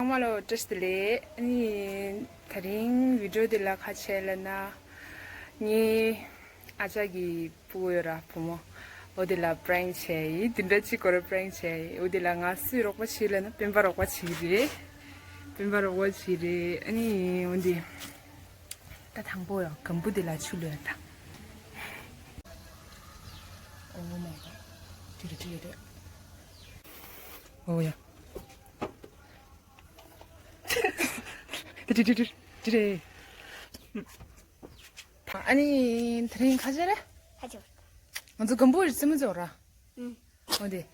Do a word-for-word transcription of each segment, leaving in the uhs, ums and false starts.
ཚང་མ་ལ་བཀྲ་ཤིས་བདེ་ལེགས། ཨ་ནི་དེ་རིང་བི་ཌི་ཡོ་འདི་ལ་ཁ་ཆེ་ལ་ན་ངའི་ཨ་ཅག་གི་སྤུ་གུ་ཡོད་ར་བུ་མོ། འོ་དེ་ལ་པྲེང་བྱས་ཡིན། དེ་འདྲ་ཅིག་གོ་ར་པྲེང་བྱས་ཡིན། འོ་དེ་ལ་ང་སུས་རོགས་པ་བྱེད་ལ་ན་སྤེན་པ་རོགས་པ་བྱེད་རེད། སྤེན་པ་རོགས་པ་བྱེད་རེད། ཨ་ནི་འོ་འདི་ད་དང་པོ་ཡོ་གམ་བུ་དེ་ལ་ཆུ་ལོས་ད། ཨོ་མའི་གོཌ། དྲི་རེད་དྲི་རེད་དྲི། ཨོ་ཡ། དྲི་དྲི་དྲི་དྲི་རེད། ཨ་ནི་དེ་རིང་ཁ་ཆེ་རེད། ཁ་ཆེ། ང་ཚོ་གམ་བུ་རེད་སེམས་མ་ཚོ་ར། ཨང་། འོ་དེ།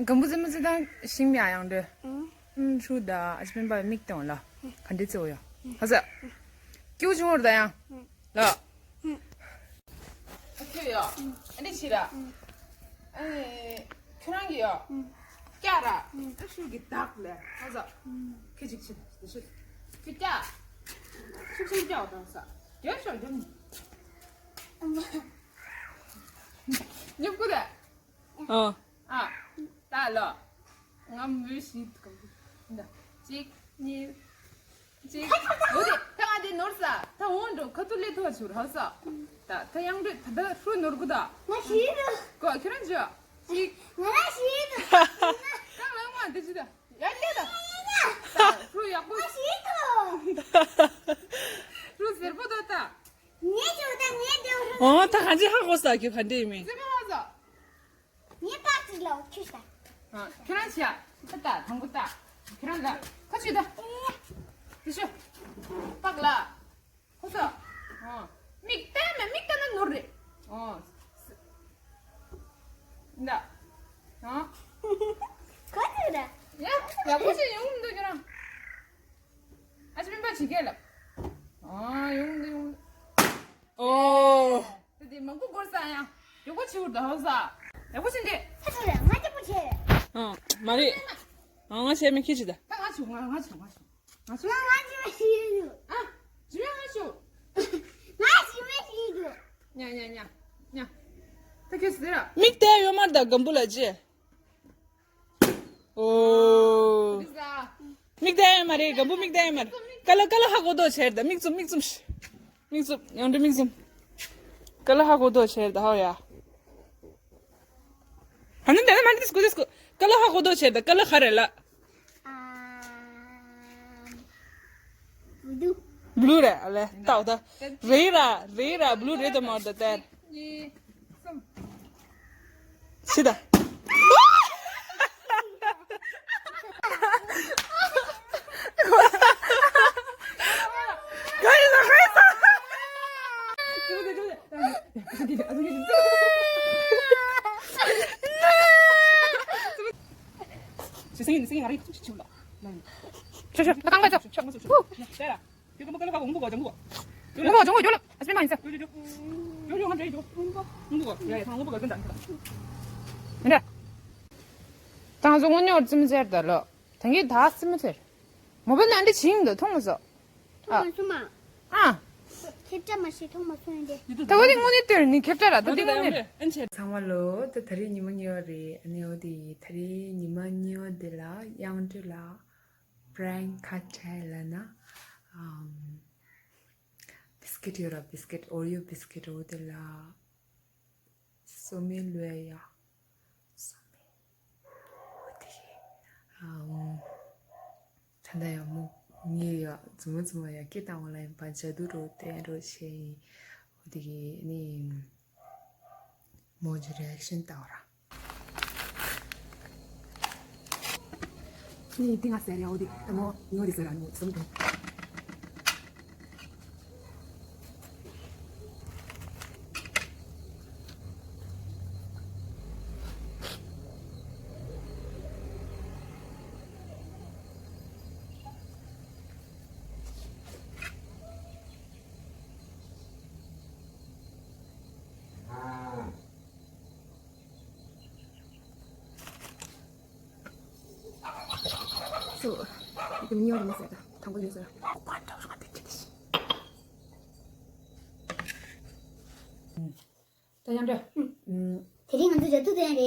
གམ་བུ་ཙེ་མ་ཙེ་དང་ཤིང་མི་ཨ་ཡང་འདྲ། ཨང་། ཧྲུ་ད་ཨ་ཅི་སྤེན་པ་མིག་ཏོང་ལ། ག་འདྲ་ཙེ་འོ་ཡ། ཧ་ས། ཀྱུ་ཆུང་བར་ད་ཡང་། ལ། ཨ་ཁྱོད་ཡ། ཨ་འདི་ཕྱི་ར། ཨ་ཁྱོད་རང་གི་ཡ། ཀྱ་ར། ཨ་ཧྲུ་གི་བདག་ལ། ཧ་ས། ཁྱོད་ཅིག་ཕྱི་ར། ཁྱོད་ཀྱ། ཤུགས་ཆེན་ཀྱ་བ་དང་ས། རྒྱབ་ཤོག་རྒྱབ། ཉོབ་ཀུ་ར། ཨ། ཨ། ད་ལོ། ང་མོས་ཤིག་གམ་འདི། གཅིག་གཉིས། གཅིག་འོ་དེ་ད་ང་དེ་ནོར་ས། ད་འོང་འགྲོ་ཁ་ཐུག་ལས་ཐོག་ཆུར་ཧ་ས། ད་ད་ཡང་འགྲོ་ད་ད་ཧྲུ་ནོར་གུ་ད། ང་ཤི་རུ། གོ་ཁྱོད་རང་ཇོ། གཅིག་ང་ཤི་རུ། ད་ལང་མ་འདི་ཅི་ད། ཡར་ལས་ད། ད་ཧྲུ་ཡག་པོ། ང་ཤི་རུ། ཧྲུ་སེར་པོ་ད་ད། ངས་ཇོ་ད་ངས་ཇོ་ཧྲུ། ཨོ་ད་གང་ཅི་ཧ་གོ་ས་ཁྱོད་ག་འདྲ་ཡིན་མིན། ཙི་མ་ཧ་ས། ངའི་པགས་ཅིག་ལ་ཁྱུ་ཤ། ཨ། ཁྱོད་རང་བྱས། ད་ད་དང་པོ་ད། ཁྱོད་རང་ལ། ཁ་ཆུ་ད། དེ་ཤོ། པགས་ལ། ཧོ་སོ། ཨ། མིག་བལྟས་མེད་མིག་བལྟས་ན་ནོར་རེད། ཨོ། ད། ཨ། ཁ་ཆུ་ད། ཡ། ཡག་པོ་ཞིག་ཡོང་མི་འདུག་ཁྱོད་རང་། ཨ་ཅི་སྤེན་པ་བྱེད་མཁན་ལ། ཨ། ཡོང་མི་འདུག་ཡོང་མི་འདུག་ཨོ། ད་དེ་མང་པོ་འགོར་ས་ཡང་། ཡག་པོ་བྱེད་འུར་ད་ཧོ་ས། ཡག་པོ་བྱེད་འདི། ཧ་ཆུ་རེད་ང་ཅི་པོ་བྱེད་རེད། ཨ། མ་རེད། ཨ། ང་བྱས་མི་ཁྱི་ཆི་ད། ད་ང་ཆུ་ང་ང་ཆུ་ང་ཆུ། ང་ཆུ། ང་ང་ཅི་མ་ཤི་རུ། ཨ། ཇི་མ་ང་ཆུ། ང་ཅི་མ་ཤི་རུ། ཉ་ཉ་ཉ་ཉ། ད་ཁྱོད་ཟེར་ར། མིག་བལྟས་ཡོད་མ་རེད་ད་སྒམ་བུ་ལ་ཅི། ཨོ། ཨ། མིག་བལྟས་ཡོད་མ་རེད། སྒམ་བུ་མིག་བལྟས་ཡོད་མ་རེད། ཀ་ལ་ཀ་ལ་ཧ་གོ་དོ་བྱས་རེད་ད། མིག་བཙུམ་མིག་བཙུམ། མིག་བཙུམ། ཡང་འདྲི་མིག་བཙུམ། ཀ་ལ་ཧ་གོ་དོ་བྱས་རེད་ད་ཧ་ཡ། ཧ་ནི་འདི་ནི་མ་འདི་སྐུ་འདི་སྐུ། ཀ་ལ་ཧ་གོ་དོ་བྱས་རེད་ད། ཀ་ལ་ཧ་རེད་ལ། ཨ། བུ་དུ། བླུ་རེད་ཨ་ལེ། ཏའོ་ད། རེད་ར་རེད་ར་བླུ་རེད་དོ་མ་རེད་ད། གཉིས། གསུམ། ཤི་ད། ད་ང་ཚོ་དངོས་གནས་ཙི་མི་ཟེར་ད་ལོ། ད་ངས་ད་ཙི་མི་ཟེར། མོ་བལ་ནང་འདྲི་ཆིང་འདུག་མཐོང་མ་སོང་། མཐོང་མ་སོང་མ། ཨ། ཁྱེད་ཅག་མ་ཤེས་མཐོང་མ་སོང་འདི། ད་འོ་དེ་དངོས་གནས་སྟེར་ནི་ཁྱེད་ཅག་ར་ད་དེ་དངོས་གནས། ཚང་མ་ལོ་ད་ད་རེས་ཉི་མ་གཉིས་པ་རེད། ཨ་ནི་འོ་དེ་ད་རེས་ཉི་མ་གཉིས་པ་འདི་ལ་གཡང་སྒྲོལ་ལ་པྲེང་ཁ་ཆེ་ལ་ན། ཨམ། བིས་ཀིཊ་ཡོད་ར། བིས་ཀིཊ་ཨོ་རི་ཡོ་བིས་ཀིཊ་འོ་དེ་ལ། སོ་མའི་ལོས་ཡ། སོ་མའི། འོ་དེ་རེད། ཨམ། ད་ལྟ་ཡང་མོ་ངའི་ཡ་མཛུབ་མོ་མཛུབ་མོ་ཡ་སྐད་བཏང་བ་ལ་ཡིན་པ་ཇ་དུ་རོ་བསྟན་རོ་བྱས་ཡིན། འོ་དེ་གི་ནི་མོ་ཇི་རི་ཨེག་ཤན་བཏང་བ་ར། ནི་དེ་ང་ཟེར་ཡ་འོ་དེ་ད་མོ་ཉོ་དེ་ཟེར་ར་ནི་མོ་ཙམ་དུ། སོ། དེ་མི་ཉོ་རེ་མ་ཟེར་ད། དང་པོ་ཉོ་ཟེར། ཁོ་པ་འདྲ་བོ་ང་དེ་ཅི་དེ་ཤི། ད་ཡང་འདྲ། དེ་རིང་ང་ཚོ་ཇ་དུ་དེ་རེད།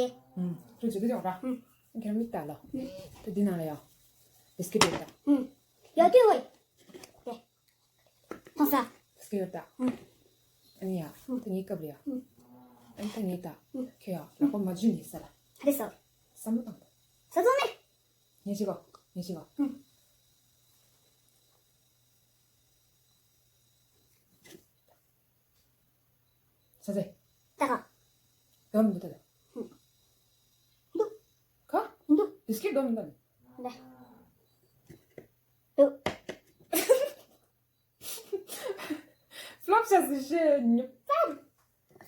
ཁྱོད་ཇ་དུ་ཅོག་ར། ཁྱོད་མིག་ལྟ་ལ། ད་འདི་ནང་ལ་ཡ། བིས་ཀིཊ་རེད་ད། ཡོད་དུས་ངོས། དེ། མཐོང་ས། སྐད་ཡོད་ད། ཨུ། ཨ་ནི་ཡ། ཨུ། ད་ངའི་སྐབས་རེད་ཡ། ཨུ། ཨ་ནི་ད་ངའི་ད། ཨུ། ཁྱོད་ཡ་ལག་པ་མ་འཇུ་ནི་ས་ལ། རེད་ས། བསམ་བློ་བཏང་ད། ས་ཚང་མེད། ངས་བྱེད་གོ། ངས་བྱེད་གོ། ཨུ། ས་ཚེ། ད་ག། དོན་མི་འདུག་ད། ཨུ། འདུག་ག། འདུག་བི་སི་ཀིཊ་དོན་མི་འདུག་ད། འདུག་ཕློབ་བྱ་ཟི་ཤེས་ཉི་པ།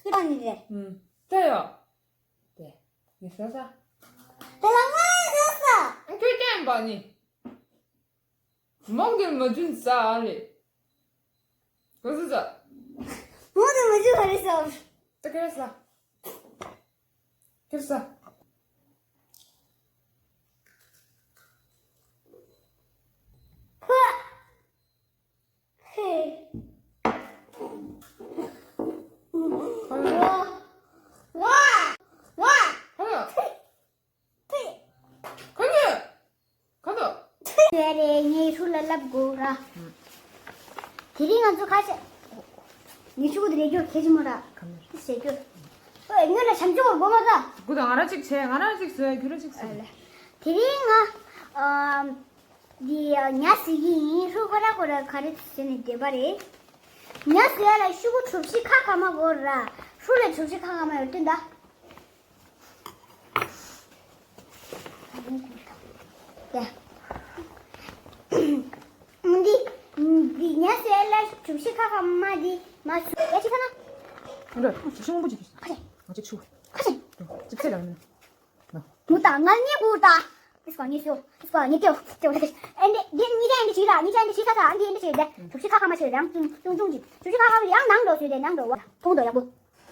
སི་པ་ནི་རེད། ཨུམ། ལྟ་ཡོ། དེ། ངས་ཟ་ས། དེ་ལ་ང་ཟ་ས། ཁྱོད་ཀྱང་པ་ནི། མོང་གིར་མ་ཇུན་ས་ཨ་ལེ། གོ་ཟི་ཟ། མོང་གིར་མ་ཇུན་ཨ་ལེ་ཟ། ད་ཁེར་ས། ཁེར་ས། ཧེ། ཧ་ལ། ཧ་ལ། ཁ་ལ། ཁ་ལ། ཁ་ལ། ཡ་རེད། ངས་ཧྲུ་ལ་ལབ་དགོས་ར། དེ་རིང་ང་ཚོ་ཁ་ཤས། ངས་ཆུ་བུར་དེ་རེད་རྒྱུ་ཁྱེད་ཀྱི་མོ་ར། ཁ་མོ། ཟེར་རྒྱུ། ཨོ་ཡ་ཉོ་ལ་བྱམས་ཆུ་བུར་དགོས་མ་ད། དགོས་ད། ང་ར་གཅིག་བྱས། ང་ར་གཅིག་བཟོས། ཁྱོད་ར་གཅིག་བཟོས། ཨ་ལ། དེ་རིང་ང་། ཨམ། འདི་ཉ་ཟེར་གྱི་ཡིན། ཧྲུ་ཁོ་ར་ཁོ་ར་ག་རེ་ཟེར་ནས་བསྡད་པ་རེད། ཉ་ཟེར་ཡ་ལ་ཤུ་གུ་གྲུ་བཞི་ཁ་ཁ་མ་དགོས་ར། ཧྲུ་ལ་གྲུ་བཞི་ཁ་ཁ་མ་ཡོད་དོན་ད། འདི་འདི་ཉ་ཟེར་ཡ་ལ་གྲུ་བཞི་ཁ་ཁ་མ་འདི་མ་སུ་ཡ་ཅི་ཁ་ན། འདི་ཤིང་སྔོན་པོ་ཅིག་ཁ་ཤས། ང་ཅིག་ཆུ། ཁ་ཤས། ཅིག་ཚེ་ལ་མིན། མུ་ད་ང་ཉེ་གུ་ད། ཨིས་ཀ་ཉེ་ཤོ། ཨིས་ཀ་ཉེ་ཀྱོ། ཀྱོ་རེ། ཨེ་འདི་འདི་ཉི་ཆ་འདི་ཞིག་ལ། ཉི་ཆ་འདི་ཞིག་ས་ས་འདི་འདི་ཞིག་དེ། ཆུ་ཤི་ཁ་ཁ་མ་ཤི་ཡང་ཅུང་ཅུང་ཅུང་ཅི། ཆུ་ཤི་ཁ་ཁ་ཡང་ནང་འགྲོ་ཤི་དེ་ནང་འགྲོ་བ། ཐུང་དོ་ཡག་པོ།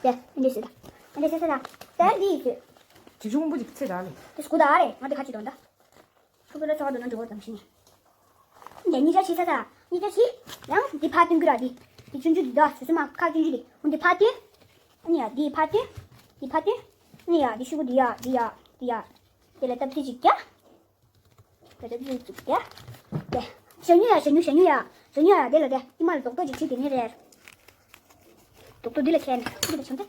དེ་འདི་ཞིག་ད། འདི་ཞིག་ས་ས། དེ་འདི་ཞིག་ཅི་ཆུང་པོ་ཅིག་ཚེ་ད་ལེ། དེ་སྐུ་ད་རེ། ང་དེ་ཁ་ཅིག་དོན་ད། ཆུ་པོ་ལ་ཚོགས་དོ་ན་འགྲོ་བ་དང་ཤི་ནི། འདི་ཉི་ཆ་ཞིག་ས་ས། ཉི་ཆ་ཞིག་ཡང་འདི་ཕ་ཏུན་ཀི་ར་འདི། འདི་ཆུང་ཆུང་འདི་ད། སུ་སུ་མ་ཁ་ཆུང་ཆུང་འདི། འདི་ཕ་ཏུན། ཨ་ནི་ཡ་འདི་ཕ་ཏུན། འདི་ཕ་ཏུན། ཨ་ནི་ཡ་འདི་ཤུ་གུ་འདི་ཡ་འདི་ཡ་འདི་ཡ། དེ་ལ་སྟབས་ཚིག་ཅིག་རྒྱག་དེ་ལ་སྟབས་ཚིག་ཅིག་རྒྱག་དེ། ཞ་ཉུ་ཡ། ཞ་ཉུ། ཞ་ཉུ་ཡ། ཞ་ཉུ་ཡ། དེ་ལ་དེ་ཨི་མ་ལ་རྡོག་རྡོག་ཅིག་བྱེད་དེ་ནི་རེད། རྡོག་རྡོག་འདི་ལ་ཁྱེར་ནས་འདི་ལ་བྱང་དེ།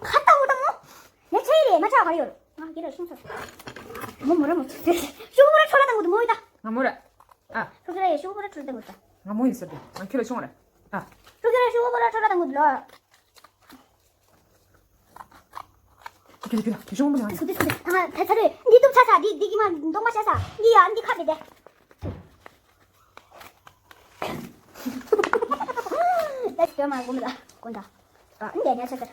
ཁ་ཏ་འུ་ཏ་མོ། ངས་ཆ་ཡི་རེད་མ་ཆ་ག་རེ་ཡོད། ང་སྐྱེ་ར་ཤུང་ས། མོ་མོ་ར་མོ། ཤུ་གུ་ར་ཁྲོ་ལ་དང་འུ་ཏ་མོ་ཡི་ད། ང་མོ་ར། ཨ། ཤུ་གུ་ར་ཡ། ཤུ་གུ་ར་ཁྲོ་ལ་དང་འུ་ཏ། ང་མོ་ཡིན་ཟེར་དེ། ང་ཁྱོད་ལ་ཤུང་ར། ཨ། ཤུ་གུ་ར་ཤུ་གུ་ར་ཁྲོ་ལ་དང་འུ་ཏ་ལོ། ཁྱོད་ཁྱོད་ཁྱོད་ཤུང་མོ་ཡང་། སུ་དེ་སུ་དེ། ང་ད་ཚ་རེད། འདི་དུ་ཚ་ཚ། འདི་འདི་གི་མ་འདོག་མ་ཤ་ཚ། འདི་ཡ་འདི་ཁ་བེ་དེ། ད་ཁྱོད་མ་གོམས་ལ་གོན་ད། ཨ་འདི་ཉ་ཚ་ཚ།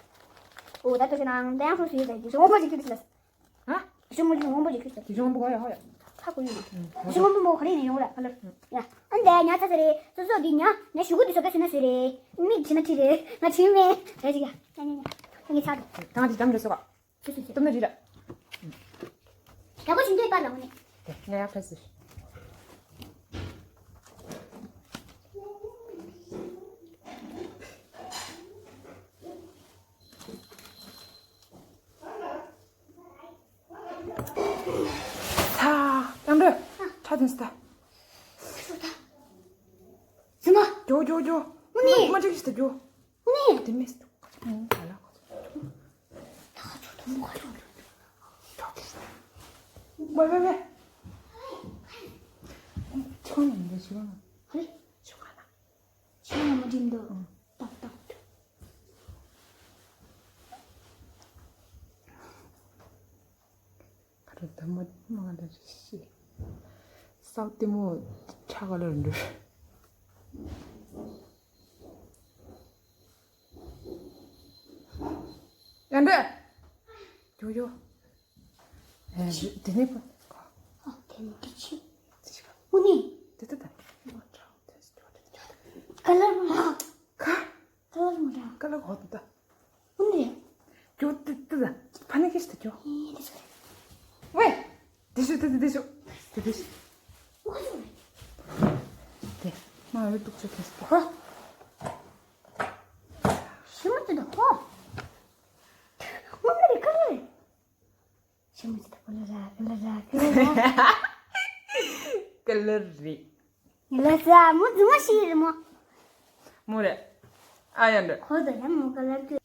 འོ་ད་དུ་ཤ་ནང་འདི་ཡང་ཧྲུ་སུ་ཡོད་ད། འདི་ཤུང་མོ་ཅིག་ཁྱོད་དེ་ཤ། ཧ། ཤུང་མོ་ཅིག་སྔོན་པོ་ཅིག་ཁྱོད་ཤུང་མོ་ག་ཡ་ཧ་ཡ། ཧ་གོ་ཡོད་མ། ཤུང་མོ་མོ་ག་རེ་ནས་ཡོང་ར་ཧ་ལར། ཡ། ཨ་འདི་ཉ་ཚ་ཚ་རེད། སོ་སོ་འདི་ཉ་ཉ་ཤུ་གུ་འདི་སོ་ག་སུ་ན་སུ་རེད། མིག་ཆི་ན་ཆི་རེད། ང་ཆི་མེད་རེད་ཅིག་ཡ། ཉ་ཉ་ཉ། ངས་ཚ་དང་། ད་ང་ཅིག་དམ་རེད་སོ་ག་སུ་སུ་སུ། སྟོབས་ན་རི་ར། ད་གོ་ཆུང་དུས་པར་ལ་འོ་ནས། དེ་ང་ཡ་ཕེ་སི། ཚ། ཡང་འདྲ། ཁྲ་དེ་སྟ། སུ་ད། སུ་མ། ཇོ་ཇོ་ཇོ། འུ་ནི། མ་ཅིག་ཞིག་ད་ཇོ། འུ་ནི། དེ་མེད་སྟ། ཨང་། ཨ་ལ་ཁོ། ད་ཁ་ཆུ་དུ་མོ་ཁ་ཆུ། ཇོ་དེ་སྟ། བེ་བེ་བེ། ཆོ་ནི་འདི་ཆོ་ན། ཧེ། ཆོ་ག་ན། ཆོ་ན་མ་འགྲིམ་དུ། ཨང་། ཏག་ཏག་ཏུ། ཁ་རུ་དམ་མ་མ་ང་ད་རེ་ཤི། སའུ་ཏི་མོ་ཆ་ག་ལ་འདུ། ཡ་འདྲ། ཡོ་ཡོ། ཨེ་དེ་ནས་པ། ཨ་དེ་ནས་དེ་ཆི། དེ་ཆི་ག་འུ་ནི། དེ་དེ་དེ། ཀ་ལར་མ། ཁ། ཀ་ལར་མ་ར། ཀ་ལར་གོ་ད། འུ་ནི། ཀྱོ་ཏི་ཏི་ད། ཕ་ནི་ཁེ་ཤི་ད་ཀྱོ། ཨེ་དེ་ཤི། ཝེ། དེ་ཤི་དེ་དེ་དེ་ཤི། དེ་དེ་ཤི། ཨོ་ཁ་ཤི་ཝེ། དེ། མ་ཡོད་དུག་ཆོ་ཁེ་ཤི་ད། ཧ། ཤི་མ་ཏི་ད་ཧོ། ངོ་མ་རེ་ཀ་རེ། ཤི་མ་ཅི་ད་ཀུ་ལ་ར་ཀུ་ལ་ར་ཀུ་ལ་ར། ཀ་ལར་རེད། ལ་ས་མོ་རྫུན་མ་ཞིག་རེད་མོ། མོ་རེད། ཨ་ཡ་འདྲ། ཁོ་དང་ཡང་མོ་ཀ་ལར་དུ།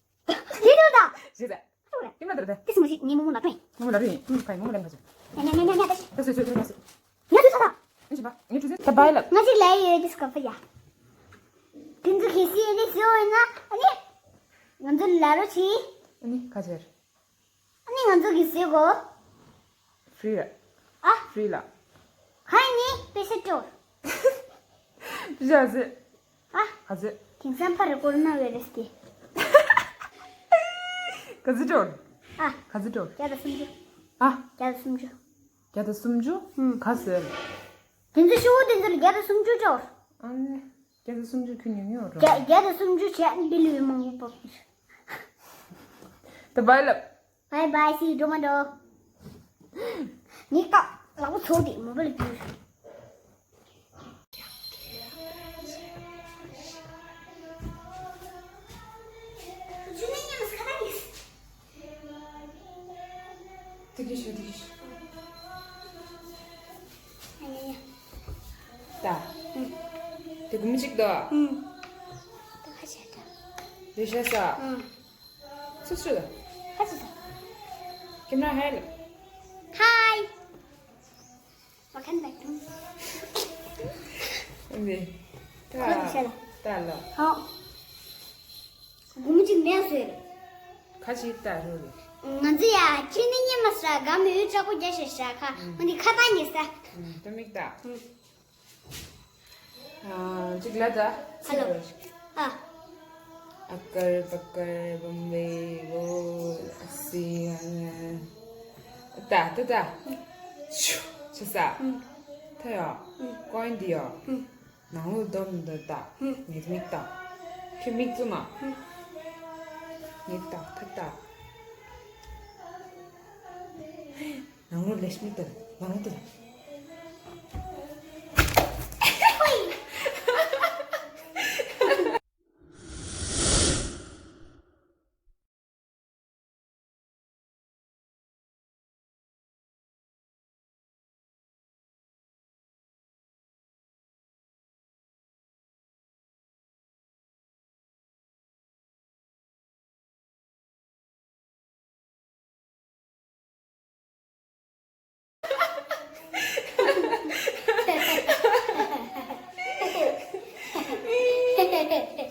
ཞེས་དུ་ད། ཞེས་ཟེར། ཁྱི་མ་དེར་དེ། དེ་སུ་མོ་ཞིག་ངའི་མོ་མོ་ལ་སྤྲོད། མོ་མོ་ལ་རེད། ཁ་ཡི་མོ་མོ་ལ་ཡིན་པ་ཞིག་ཉ་ཉ་ཉ་ཉ་ཉ་ད་ཞིག་ད་སུ་སུ་སུ་སུ། ཉ་དུ་ས་ད། ངས་བྱས་པ། ངས་བྱས་ཟེར། ད་བའི་ལབ། ང་ཅིག་ལས་ཡོད་དེ་སྐབས་ཡ། དེ་ཚོ་གལ་སྲིད་ཨེ་ནི་ཤོར་ཡོད་ན་ཨ་ནི། ང་ཚོ་ལ་རོ་ཆི། ཨ་ནི་ཁ་ཆེར། ཨ་ནི་ང་ཚོ་གི་ཟེར་གོ། ཧྥི་རི་ལ། ཨ། ཧྥི་རི་ལ། ཧའི་ནི་པེ་ཤ་སྤྲོད། པེ་ཤ་ཟེར། ཨ། ག་ཟེར། དེང་སང་ཕ་རི་ཀོ་རོ་ན་བྷའི་རེ་སི་དེ། ག་ཟེར་སྤྲོད། ཨ། ག་ཟེར་སྤྲོད། བརྒྱ་དང་སུམ་ཅུ། ཨ། བརྒྱ་དང་སུམ་ཅུ། བརྒྱ་དང་སུམ་ཅུ། ཧུམ། ག་ཟེར། དེ་ཚོ་ཤོག་བུ་དེ་ཚོ་ལ་བརྒྱ་དང་སུམ་ཅུ་སྤྲོད། ཨ་ནི། བརྒྱ་དང་སུམ་ཅུ་ཁྱོད་ཉུང་ཉུང་རོ། བརྒྱ་བརྒྱ་དང་སུམ་ཅུ་བྱས་ནི་འདི་ལུས་མང་པོ་པོ། ད་བའི་ལབ། བའི་བའི། སི་ཡུ། འགྲོ་མ་འགྲོ། ངའི་ཀ་ལག་པ་ཚོ་དེ་མོ་བལ་གྱུར། དེ་གི་ཤོ་དེ་གི་ཤོ། ད། དེ་གུམ་ཅིག་དོ། དེ་ཤ་ས། སུ་སུ་ལ། ཁ་སུ་ས། ཁྱིམ་ན་ཧའི་ལ། ཧའི། Welcome back to me. འདི། ད། ཁོ་འདི་བྱས་ལ། ད་ལ། ཧོ། སྒོར་མོ་གཅིག་མེད་ཟེར། ཁ་ཅིག་ད་རུ་རེད། ང་ཚོ་ཡ་ཁྱེད་ནི་ཉི་མ་ས་ག་མི་ཡུལ་དྲག་པོ་རྒྱ་ཤེས་ཤ་ཁ་འོ་འདི་ཁ་ད་ཉེ་ས། ད་མིག་ད། ཨ། གཅིག་ལ་ད། ཧ་ལོ། ཨ། ཨ་ཀར་པ་ཀར་བམ་བེ་བོ་ཨ་སི་ཨ་ན། ད་ད་ད། ཤུ། ཆ་ས། ཐ་ཡོ། ཀོན་དི་ཡོ། ནང་ལོ་སྡོམ་འདི་ད། ངེད་མིག་ད། ཁྱེད་མིག་བཙུམ་མ། ངེད་ད་ཐ་ད། ནང་ལོ་ལེཤ་མི་དེ་ནང་ལོ་དེ།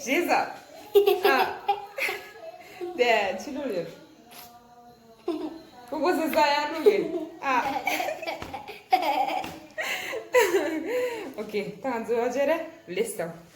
ཞེས་ཟ། ཨ། དེ་ཕྱི་ལོགས་ཡོད། ཀོ་ཀོ་ཟེར་ས་ཡ་ལུག་ཡིན། ཨ། ཨོ་ཀེ། ད་ང་ཚོ་ཨ་ཅེ་རེ་ལེས་དང་།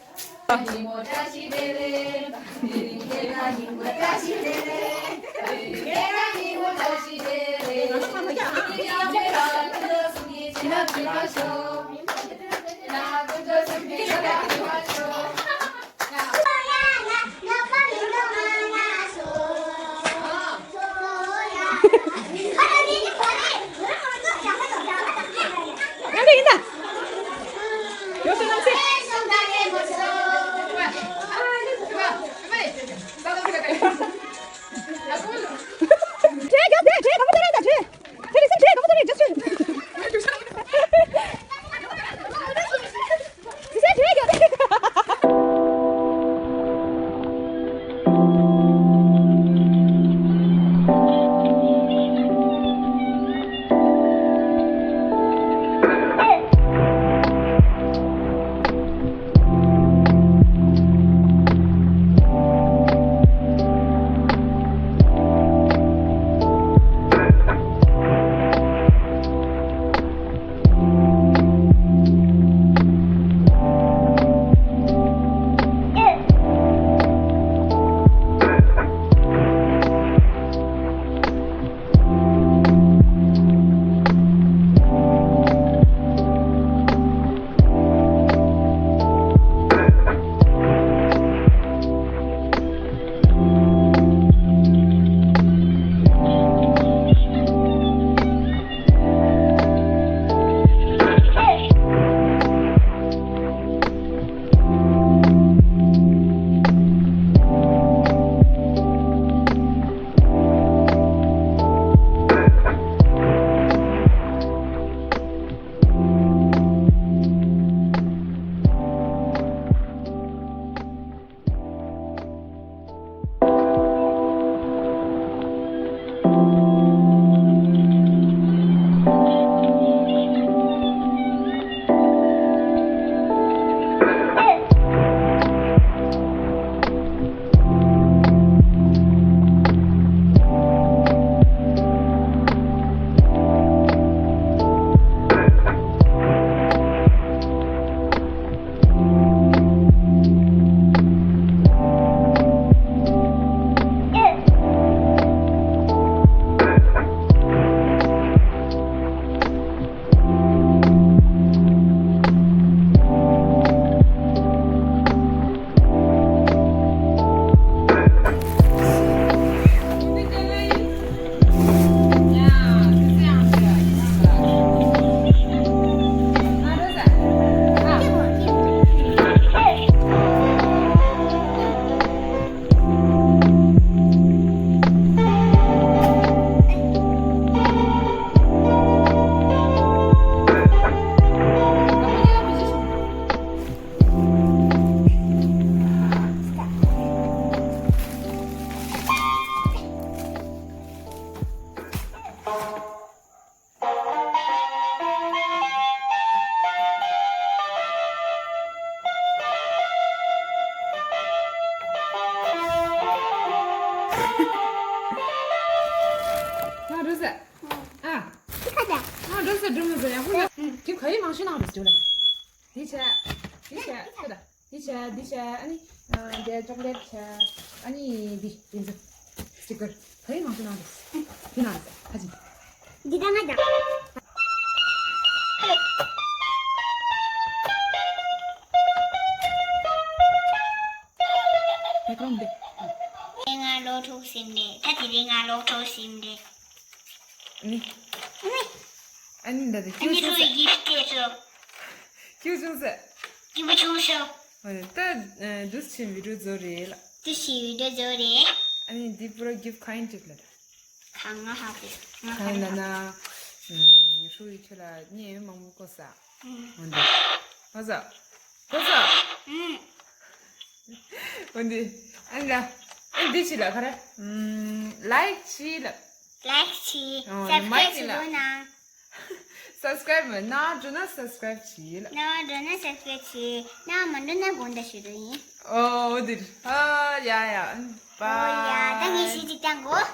འདི་བྱས། འདི་བྱས། ཁྱོད་ད། འདི་བྱས། འདི་བྱས། ཨ་ནི། ཨ། འདི་ཅོག་ལེ་ཊི་བྱས། ཨ་ནི་འདི་ཡིན་ཚུལ། སི་ཊི་ཀར་ད་རིང་མང་པོ་གནང་འདུག་འདི་གནང་འདུག་ཁ་ཅིག་འདི་ད་ང་ད། མེ་ཀྲོན་འདི། དེ་ང་ལོ་དྲུག་ཟིན་རེད། ད་དེ་རིང་ང་ལོ་དྲུག་ཟིན་རེད། ནི། ཨ་ནི་འདི་དེ་ཨ་ནི་ཁྱོད་ཁྲོ་ཡི་གིབ་ཊི་སོ། ཁྱོད་ཆུང་ས། ཁྱོད་ཆུང་ས། ཨ་ནི་ད་འདུག་ཕྱིན་བི་ཌི་ཡོ་བཟོ་རེད་ལ། འདུག་ཕྱིན་བི་ཌི་ཡོ་བཟོ་རེད། ཨ་ནི་འདི་པུ་ར་གིབ་ཁ་ཡིན་ཅིག་ལ། ཁ་ང་ཧ་གོ། ང་ཁ་ཡིན་ལ་ན། ཁྲོ་ཡི་ཁྱོད་ལ་བརྙན་མང་པོ་བཀོད་ས། འོན་ཏེ། ཧ་ས། ཧ་ས། འོན་ཏེ། ཨ་ནི་ལ། ཨ་ནི་འདི་བྱིས་ལ་ག་རེ། ལའིཀ་བྱིས་ལ། ལའིཀ་བྱིས། ཨོ། སབ་སི་ཀ་རེབ་མ་ཡིན་ལ། བྱེད་དགོས་ན། སབ་སི་ཀ་རེབ་མ་ན་འགྲོ་ན་སབ་སི་ཀ་རེབ་བྱིས་ལ། ན་འགྲོ་ན་སབ་སི་ཀ་རེབ་བྱིས། ན་མ་འགྲོ་ན་དགོངས་དག་ཞུ་རྒྱུ་ཡིན། ཨོ་འདིར། ཨ་ཡ་ཡ། ཨོ་ཡ། ད་ངས་བྱིས་ཅིག་བཏང་གོ།